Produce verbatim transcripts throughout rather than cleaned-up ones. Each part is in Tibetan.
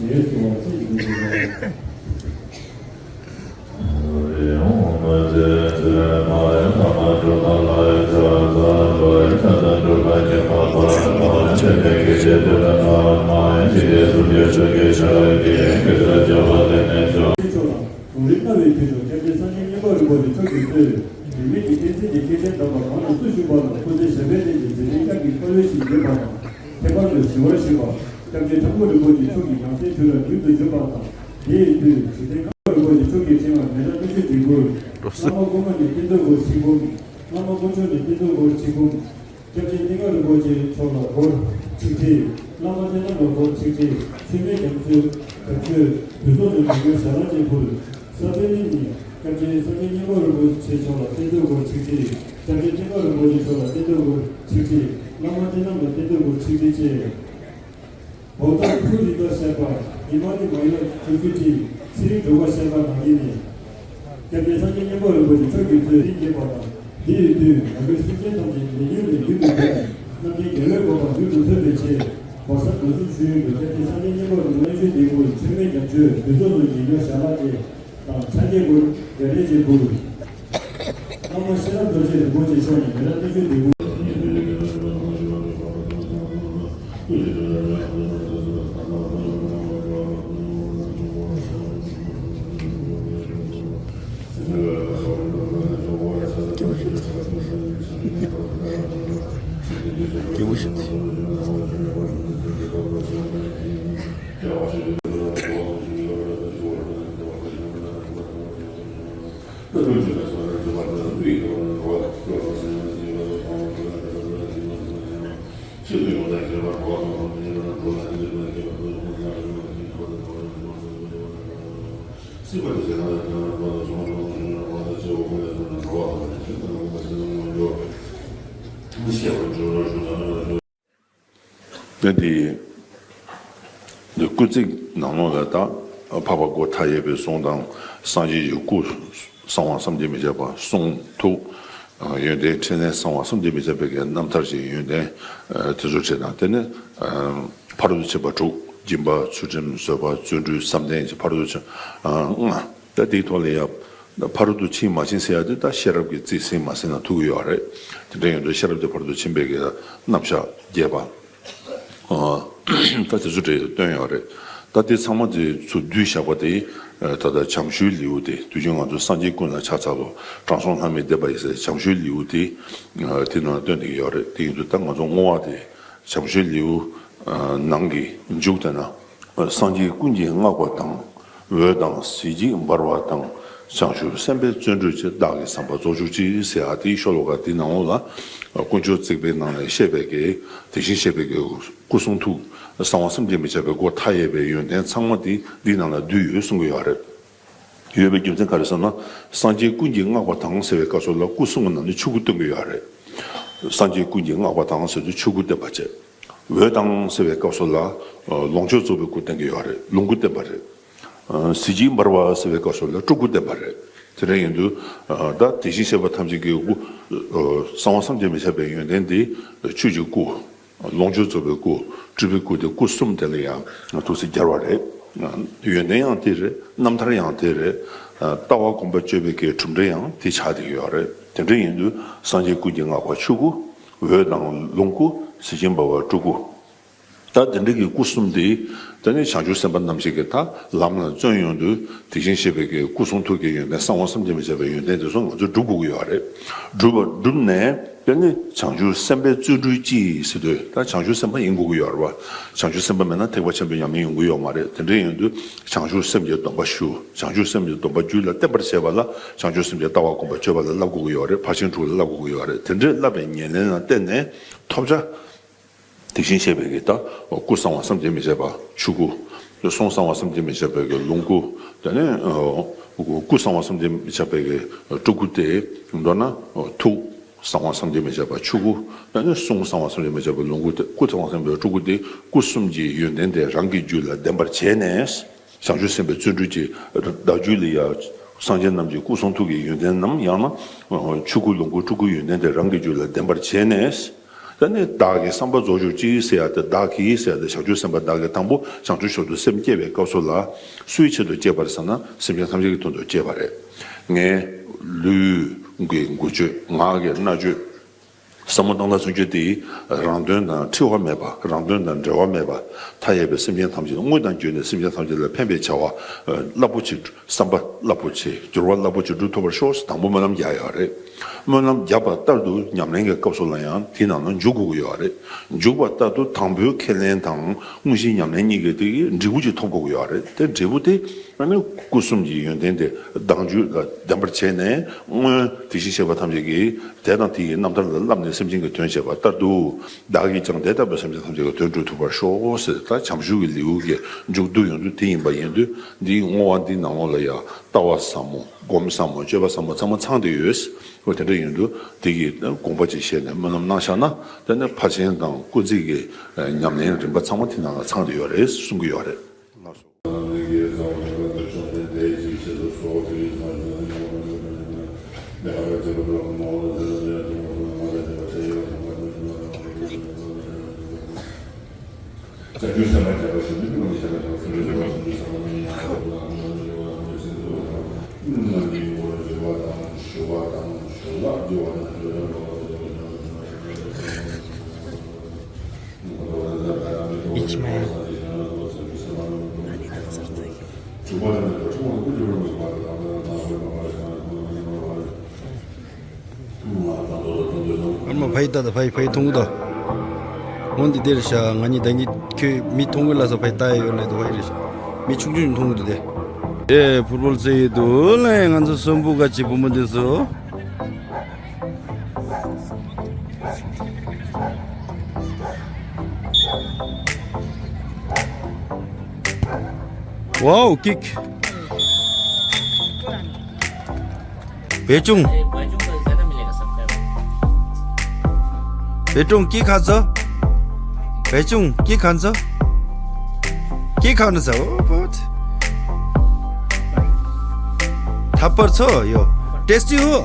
ཞེས་གསུངས་པ་ཅི་ཞིག་འདུག་ཟེར་ན། ལུང་རིགས་སྣ་བའི་དུས་སུ་སྐྱབས་རྗེ་སངས་རྒྱས་མཉན་པ་རིན་པོ་ཆེ་མཆོག་ལ་གདུང་རིགས་སྣ་བའི་དུས་སུ་སྐྱབས་རྗེ་སངས་རྒྱས་མཉན་པ་རིན་པོ་ཆེ་མཆོག་གིས་གཙོས་རིས་མེད་ཀྱི་བསྟན་སྲིད་ཀྱི་སྐྱེས་ཆེན་དམ་པ་གང་ལ་སུ་བཞུགས་པ་ལ་སྐུ་ཚེ་ཞབས་པད་བརྟན་ཅིང་དེ་འདྲའི་སྐྱབས་ཀྱི་དཀའ་བའི་ཞིང་བརྒྱུད་པ་དང་ཁྱད་པར་དུ་ཞི་བར་གཤེགས་པ་སྐྱབས་རྗེ་ཁྲ་འགུ་རིན་པོ་ཆེ་མཆོག་གི་ཡང་སྲིད་དྲུང་ལ་མྱུར་དུ་འབྱོན་པ་དང་། དེ་ཡི་དུས་འཇིག་རྟེན་ཁམས་རིན་པོ་ཆེ་མཆོག་གི་ཕྱི་ནང་མི་འདྲ་སྣོད་བཅུད་ལྡན་གུར། བླ་མ་ཀུན་དགའ་ནས་བསྟན་འཛིན་གུར་ཆིག་འབུམ། བླ་མ་དཀོན་མཆོག་ནས་བསྟན་འཛིན་གུར་ཆིག་འབུམ། སྐྱབས་རྗེ་གནས་སྒང་རིན་པོ་ཆེ་མཆོག་ལ་གུར་ཆིག་ཁྲི། བླ་མ་བསྟན་རྣམ་ལ་གུར་ཆིག་ཁྲི། མཆོད་མེ་རྒྱ་མཚོའི་རྒྱ་མཆོད་དུས་སོ་སོའི་མི་ངོ་ཞལ་ལག་ཅེས་ཕུལ། ས་པཎ་ནི་ནས་སྐྱབས་རྗེ་སངས་རྒྱས་མཉན་པ་རིན་པོ་ཆེ་མཆོག་ལ་བསྟན་འཛིན་གུར་ཆིག་ཁྲི། སྐྱབས་རྗེ་གནས་སྒང་རིན་པོ་ཆེ་མཆོག་ལ་བསྟན་འཛིན་གུར་ཆིག་ཁྲི། བླ་མ་བསྟན་རྣམ་ལ་བསྟན་འཛིན་གུར་ཆིག་ཁྲི་བཅས། འོ་ད་ཕུ་རི་དྭགས་བཤད་པ་ཉི་མ་ནི་མ་ཡ་ཚུལ་ཁྲིམས་ཁྲིམས་ཚེ་རིང་སྒྲོལ་མ་བཤད་པ་ནང་བཞིན་ནས། སྐྱབས་རྗེ་སངས་རྒྱས་མཉན་པ་རིན་པོ་ཆེ་མཆོག་གིས་གཙོས་རིགས་བརྒྱད་པ་དང་འདི་ཡི་དུས་ང་ཚོའི་སེམས་ཅན་ཐམས་ཅད་མི་ལུས་ལས་རྒྱུད་དུ་འགྲོ་ནས་རྣམ་མཁྱེན་རྒྱལ་བའི་གོ་འཕང་མྱུར་དུ་ཐོབ་པའི་ཆེད་བར་ས་དགོན་གསུམ་ཆོས་ཡུལ་དུ་སྐྱབས་རྗེ་སངས་རྒྱས་མཉན་པ་རིན་པོ་ཆེ་མཆོག་གི་སྐུ་མཆོད་མེ་རྒྱ་མཚོའི་དུས་སོ་སོའི་ཉིན་ལོ་ཞལ་ལག་ཅེས་དང་ཕྱག་འགྱེད་གུར་རྒྱ་རས་ཅེས་ཕུལ། བླ་མ་ཤེས་རབ་རྡོ་རྗེ་རིན་པོ་ཆེ་མཆོག་ནས་མི་ལ་གནས་ཚུལ་འདི་ཕུལ། དེ་འདི་འདི་སྐུལ་ཚིག་ནང་ལོགས་ལ་ད་འཕགས་པ་སྒོ་མཐའ་ཡས་པའི་གཟུངས་དང་སངས་རྒྱས་ཀྱི་སྐུ་གསང་བ་བསམ་གྱིས་མི་ཁྱབ་པ་གསུང་ཐུགས་ཡོན་ཏན་ཕྲིན་ལས་གསང་བ་བསམ་གྱིས་མི་ཁྱབ་པའི་གི་རྣམ་ཐར་གྱི་ཡོན་ཏན་དེ་ཚོ་བྲིས་དང་དེ་ནི་ཕ་རོལ་ཏུ་ཕྱིན་པ་དྲུག་སྦྱིན་པ་ཚུལ་ཁྲིམས་བཟོད་པ་བརྩོན་འགྲུས་བསམ་གཏན་གྱི་ཕ་རོལ་ཏུ་ཕྱིན་ལྔ། ད་དེའི་ཐོག་ལ་ཡང་ཕ་རོལ་ཏུ་ཕྱིན་མ་ཕྱིན་ཟེར་ཡ་དེ་ད་ཤེས་རབ་ཀྱི་རྩིས་ཟིན་མ་ཟིན་ལ་ཐུག་གི་ཡོད་རེད། དེ་འདྲ་ཡིན་དུས་ཤེས་རབ་དེ་ཕ་རོལ་ཏུ་ཕྱིན་པའི་གི་རྣམ་གཞག་རྒྱས་པ། ད་དེ་ཚོ་འདྲ་སྟོན་ཡོད་རེད། ད་དེ་ཚང་མ་དེ་ཚོ་བསྡུས་བཞག་པ་དེ་ད་ལྟ་བྱམས་ཞུའི་ལེའུ་དེ་དུས་རྒྱུན་ང་ཚོ་སངས་རྒྱས་ཀུན་ལ་ཕྱག་འཚལ་ལོ། དྲང་སྲོང་ལྷ་མིའི་བསྟན་པ་ཡི་ཟེར་བྱམས་ཞུའི་ལེའུ་དེ་དེ་ནང་སྟོན་བསྡད་ཀྱི་ཡོད་རེད། དེ་ཡིན་དུས་ད་ང་ཚོ་བསྔོ་བ་དེ་བྱམས་ཞུའི་ལེའུ་ནང་གི་མཇུག་དེ་ན། སངས་རྒྱས་ཀུན་གྱིས་བསྔགས་པ་དང་། འོད་དང་གཟི་བརྗིད་འབར་བ་དང་། བྱང་ཆུབ་སེམས་དཔའི་བརྩོན་འགྲུས་ཀྱིས། བདག་གི་བསམ་པ་རྫོགས་གྱུར་ཅིག་ཟེར་ཡ་དེའི་ཤོ་ལོ་ཀ་དེའི་ནང་ལོགས་ལ་དཀོན་མཆོག་བརྩེགས་པའི་ནང་ནས་བཤད་པའི་གི་དེ་བཞིན་གཤེགས་པའི་གི་སྐུ་གསུང་ཐུགས་གསང་བ་བསམ་གྱིས་མི་ཁྱབ་པའི་སྒོ་མཐའ་ཡས་པའི་ཡོན་ཏན་ཚང་མ་དེ་འདིའི་ནང་ལ་འདུས་ཡོད་གསུང་གི་ཡོད་རེད། ཡོད་པའི་རྒྱུ་མཚན་ག་རེ་ཟེར་ན། སངས་རྒྱས་ཀུན་གྱིས་བསྔགས་པ་དང་ཟེར་བའི་སྐབས་སུ་ལ་སྐུ་གསུམ་གྱི་ནང་ནས་ཆོས་སྐུ་སྟོན་གྱི་ཡོད་རེད། སངས་རྒྱས་ཀུན་གྱིས་བསྔགས་པ་དང་ཟེར་དུས་ཆོས་སྐུ་བསྟན་པ་བྱས། འོད་དང་ཟེར་བའི་སྐབས་སུ་ལ་ལོངས་སྤྱོད་རྫོགས་པའི་སྐུ་བསྟན་གྱི་ཡོད་རེད། ལོངས་སྐུ་བསྟན་པ་རེད། གཟི་བརྗིད་འབར་བ་ཟེར་བའི་སྐབས་སུ་ལ་སྤྲུལ་སྐུ་བསྟན་པ་རེད། དེ་འདྲ་ཡིན་དུས་ད་དེ་བཞིན་གཤེགས་པ་ཐམས་ཅད་ཀྱི་སྐུ་གསང་བ་བསམ་གྱིས་མི་ཁྱབ་པའི་ཡོན་ཏན་དེ་ཆོས་ཀྱི་སྐུ། ལོངས་སྤྱོད་རྫོགས་པའི་སྐུ། སྤྲུལ་པའི་སྐུ་དེ་སྐུ་གསུམ་དེ་ལ་ཡང་ཐུགས་སུ་སྦྱར་བ་རེད། ཡོན་ཏན་ཡང་དེ་རེད། རྣམ་ཐར་ཡང་དེ་རེད། ལྟ་བ་སྒོམ་པ་སྤྱོད་པའི་གི་གྲུབ་འབྲས་ཡང་དེ་ཆགས་བསྡད་ཀྱི་ཡོད་རེད། དེ་འདྲ་ཡིན་དུས་སངས་རྒྱས་ཀུན་གྱིས་བསྔགས་པ་ཆོས་སྐུ། འོད་དང་ལོངས་སྐུ། གཟི་བརྗིད་འབར་བ་སྤྲུལ་སྐུ། ད་དེ་འདྲ་གི་སྐུ་གསུམ་དེ་ད་ནི་བྱང་ཆུབ་སེམས་དཔའ་རྣམས་ཀྱིས་གི་ད་ལམ་ལ་བརྩོན་ཡོང་དུས་དེ་བཞིན་གཤེགས་པའི་གི་སྐུ་གསུང་ཐུགས་ཀྱི་ཡོན་ཏན་གསང་བ་བསམ་གྱིས་མི་ཁྱབ་པའི་ཡོན་ཏན་དེ་ཚོ་ང་ཚོས་སྒྲུབ་དགོས་ཀྱི་ཡོད་རེད། སྒྲུབ་པ་སྒྲུབ་ནས། དེ་ནི་བྱང་ཆུབ་སེམས་དཔའི་བརྩོན་འགྲུས་ཀྱིས་ཟེར་དུས་ད་བྱང་ཆུབ་སེམས་དཔའ་ཡིན་དགོས་ཀྱི་ཡོད་རེད་བ། བྱང་ཆུབ་སེམས་དཔའ་མེད་ན་ཐེག་པ་ཆེན་པོའི་ཉམས་ལེན་ཡོང་གི་ཡོད་མ་རེད། དེ་འདྲ་ཡིན་དུས་བྱང་ཆུབ་སེམས་ཀྱི་སྡོམ་པ་ཞུ། བྱང་ཆུབ་སེམས་ཀྱི་སྡོམ་པ་རྒྱུད་ལ་བརྟན་པར་བྱེད་པ་ལ་བྱང་ཆུབ་སེམས་ཀྱི་ལྟ་བ་སྒོམ་པ་སྤྱོད་པ་ལ་བསླབ་དགོས་ཀྱི་ཡོད་རེད། ཕར་ཕྱིན་དྲུག་ལ་བསླབ་དགོས་ཀྱི་ཡོད་རེད། དེ་འདྲའི་བསླབ་པའི་ཉམས་ལེན་ལ་བརྟེན་ནས་ཐོབ་བྱ། དེ་བཞིན་གཤེགས་པའི་གི་ད་སྐུ་གསང་བ་བསམ་གྱིས་མི་ཁྱབ་པ་ཆོས་སྐུ། གསུང་གསང་བ་བསམ་གྱིས་མི་ཁྱབ་པའི་གི་ལོངས་སྐུ། དེ་ནས་སྐུ་གསང་བ་བསམ་གྱིས་མི་ཁྱབ་པའི་གི་སྤྲུལ་སྐུ་སྟེ། མདོར་ན་ཐུགས་གསང་བ་བསམ་གྱིས་མི་ཁྱབ་པ་ཆོས་སྐུ། དེ་ནས་གསུང་གསང་བ་བསམ་གྱིས་མི་ཁྱབ་པའི་ལོངས་སྐུ་སྟེ། སྐུ་གསང་བ་བསམ་གྱིས་མི་ཁྱབ་པའི་སྤྲུལ་སྐུ་སྟེ། སྐུ་གསུམ་གྱི་ཡོན་ཏན་དེ་རང་གི་རྒྱུད་ལ་ལྡན་པར་བྱས་ནས། བྱང་ཆུབ་སེམས་དཔའི་བརྩོན་འགྲུས་ཀྱིས་བདག་རྒྱུད་ལ་ཡང་སངས་རྒྱས་རྣམས་ཀྱི་སྐུ་གསུང་ཐུགས་ཀྱི་ཡོན་ཏན་ནམ་ཡང་ན་ཆོས་སྐུ་ལོངས་སྐུ་སྤྲུལ་སྐུའི་ཡོན་ཏན་དེ་རང་གི་རྒྱུད་ལ་ལྡན་པར་བྱས་ནས། ད་ནི་བདག་གི་བསམ་པ་རྫོགས་གྱུར་ཅིག་ཟེར་ཡ་དེ། བདག་གི་ཟེར་ཡ་དེ་བྱང་ཆུབ་སེམས་དཔའ་བདག་གིས་དང་པོ་བྱང་ཆུབ་མཆོག་ཏུ་སེམས་བསྐྱེད་པའི་སྐབས་སུ་ལ། སུའི་ཆེད་དུ་བསྐྱེད་པ་རེད་ཟེར་ན། སེམས་ཅན་ཐམས་ཅད་ཀྱི་དོན་དུ་བསྐྱེད་པ་རེད། ངའི་ལུས་ཀྱི་འགུལ་སྤྱོད། ངག་གི་སྨྲ་བརྗོད། བསམ་བློ་བཏང་སྟངས་གསུང་སྤྱོད་དེ། རང་དོན་དང་འཁྲི་བ་མེད་པ། རང་དོན་དང་འབྲེལ་བ་མེད་པ། མཐའ་ཡས་པའི་སེམས་ཅན་ཐམས་ཅད་དངོས་དང་བརྒྱུད་ནས་སེམས་ཅན་ཐམས་ཅད་ལ་ཕན་པའི་བྱ་བ་རླབས་པོ་ཆེ། བསམ་པ་རླབས་པོ་ཆེ། འགྱུར་བ་རླབས་པོ་ཆེ་འགྲུབ་ཐུབ་པར་ཤོག་ཟེར་དང་པོ་སྨོན་ལམ་རྒྱག་ཡོད་རེད། སྨོན་ལམ་བརྒྱབ་པ་ལྟར་དུ་ཉམས་ལེན་གྱི་སྐབས་སུ་ལ་ཡང་དེའི་ནང་ལ་འཇུག་དགོས་ཀྱི་ཡོད་རེད། འཇུག་པ་ལྟར་དུ་དང་པོའི་ཁས་ལེན་དང་དངོས་གཞིའི་ཉམས་ལེན་གཉིས་ཀྱི་དེ་གི་འབྲས་བུ་ཅིག་ཐོབ་དགོས་ཀྱི་ཡོད་རེད། དེ་འབྲས་བུ་དེ་ཨ་ནི་སྐུ་གསུམ་གྱི་ཡོན་ཏན་དེ་བདག་རྒྱུད་ལ་ལྡན་པར་བྱས་ནས། སྔོན་དེ་བཞིན་གཤེགས་པ་ཐམས་ཅད་ཀྱིས་དེ་དང་དེ་ཡི་རྣམ་ཐར་ལ་བསླབས་ནས་སེམས་ཅན་གྱི་དོན་བྱས་པ་ལྟར་དུ། བདག་གིས་ཀྱང་དེ་ལྟ་བུའི་སེམས་ཅན་ཐམས་ཅད་ཀྱི་དོན་སྒྲུབ་ཐུབ་པར་ཤོག་ཟེར། ད་བྱམས་ཞུ་གི་ལེའུ་གི་མཇུག་བསྡུ་ཡོང་དུས་དེ་ཡིན་པ་ཡིན་དུས། འདིའི་བསྔོ་བ་འདིའི་ནང་ལོགས་ལ་ཡང་ལྟ་བ་ཟབ་མོ། སྒོམ་ཟབ་མོ། སྤྱོད་པ་ཟབ་མོ་ཚང་མ་ཚང་བསྡད་ཡོད། འོ་དེ་འདྲ་ཡིན་དུས་དེ་གི་དགོངས་པ་ཅིག་བཞེས་ནས་སྨོན་ལམ་གནང་བཞག་ན། དེ་ནི་ཕར་ཕྱིན་དང་སྐུལ་ཚིག་གི་ཉམས་ལེན་རིམ་པ་ཚང་མ་དེ་ནང་ལ་ཚང་བསྡད་ཡོད་རེད་གསུང་གི་ཡོད་རེད། ལགས་སོ། ཨ་མ་ཕ་ཡི་ལྟ་ད། ཕ་ཡི་ཕ་ཡི་མཐོང་གི་ད། འོན་ཏེ་འདིར་ཤ་ང་གཉིས་ད་གིན་ཁྱོད་མི་མཐོང་གི་ལ་སོ། ཕ་ཡི་ལྟ་ཡི་ཡོད་ལེ་ད། ཕ་ཡི་རེ་ཤ་མི་ཆུང་ཆུང་མཐོང་གི་འདུག་དེ། ཨེ་ཕུར་བུལ་རྩེ་ཡི་འདུག་ལེ། ང་ཚོ་གསོན་པོ་ག་ཅི་བུ་མོ་འདི་ཚོ། Wow, kick. बेचुंग। बेचुंग की खान्छ? बेचुंग की खान्छ? के खानु छ? ओ बहुत। थप्पड छ यो। टेस्टी हो।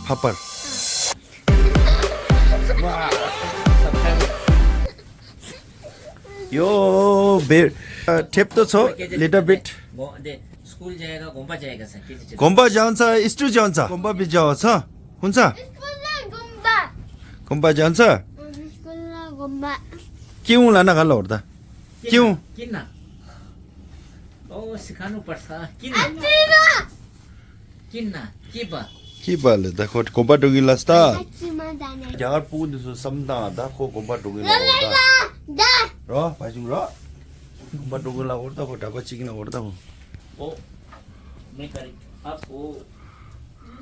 फापर। यो बे ठेप्टो छ। Little bit. स्कुल जाएगा, घुम्पा जाएगा सर। घुम्पा जान्छ, स्कुल जान्छ। घुम्पा भी जाओ छ। हुन्छ। स्कुलमा घुम्पा। घुम्पा जान्छ। स्कुलमा घुम्पा। क्यों लाना गाला ओर्दा? क्यों? किन? ओ सिकाउनु पर्छ। किन? किन? किन? के ब? के बले द खोट घुम्पा डुगी लस्ता। यार पून दिसो समदा द खो घुम्पा डुगी लस्ता। र भाइजुङ र। घुम्पा डुगी ला ओर्दा खो ढाबा चिकन ओर्दा खो। ओ मैं करी। आपको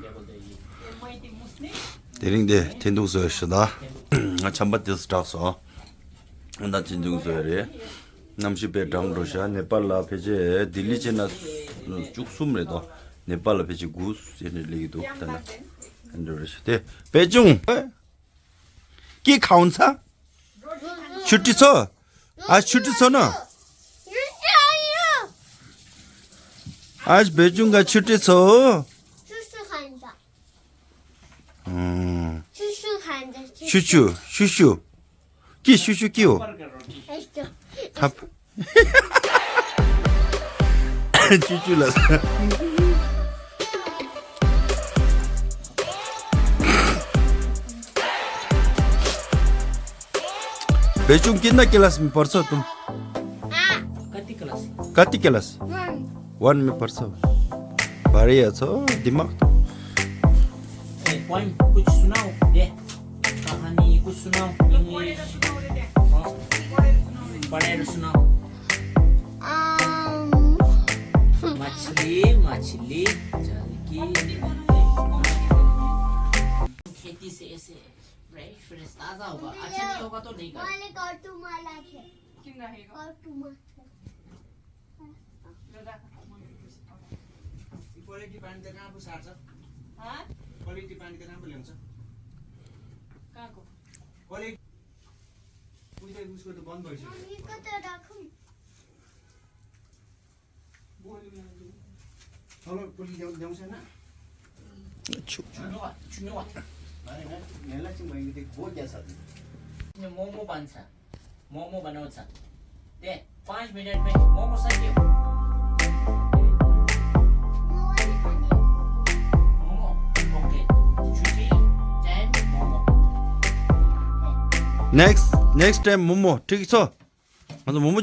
क्या बोलते हैं ये? དེ་རིང་དེ་ཐེན་ཐུག་བཟོས་ཤི་ད། ང་ཆམ་པ་དེ་སྐྲག་སོང་། ད་ཐེན་ཐུག་བཟོས་རེད། གནམ་གཤིས་དཔེ་གྲང་འགྲོ་ཤག་ནེ་པཱལ་ལ་ཕལ་ཆེར་ལྡི་ལི་བྱས་ན་བཅུ་གསུམ་རེད་དོ། ནེ་པཱལ་ལ་ཕལ་ཆེར་དགུ་ཟེར་ནས་སླེབས་ཀྱི་འདུག་ད་ན་འགྲོ་རེད་ཤག་དེ་པེ་ཅུང་ཀི་ཁའུན་ཚ་ཆུ་ཏི་ཚོ། ཨ་ཆུ་ཏི་ཚོ་ན། ཨ་པེ་ཅུང་ག་ཆུ་ཏི་ཚོ། ཆུ་ཆུ། ཆུ་ཆུ། ཀི་ཆུ་ཆུ་ཀིའོ། ཐབ། ཆུ་ཆུ་ལ། बेचुंग कितना क्लास में पढ़ सो तुम? कति क्लास? कति क्लास? वन। वन में पढ़ सो। बढ़िया छो दिमाग तो। ए, पोएम कुछ सुनाओ दे। कहानी कुछ सुनाओ। इंग्लिश। हाँ। पढ़ेर सुनाओ। अम। मछली, मछली, जल की। खेती से ऐसे फ्रेश फ्रेश ताजा होगा। अच्छा नहीं होगा तो नहीं करो। मैले कटुमा लाखे। किन राखेको? कटुमा। ल राख। क्वालिटी पानी त कहाँ पो सार्छ? हँ? क्वालिटी पानी त कहाँ पो ल्याउँछ? कहाँको? क्वालिटी। उसको त बन्द भइसक्यो। अनि कता राखौँ? अब पुलिस ल्याउ- ल्याउँछ होइन? छु। छुन्नु वा, छुन्नु वा। अरे यार, मेला चाहिँ मैले देखेको क्या साथी? मोमो बन्छ। मोमो बनाउँछ। दे, पाँच मिनटमै मोमो सक्यो। मोमो, ओके। छुट्टी time momo. Next, next time momo, ठिक छ? मतलब मोमो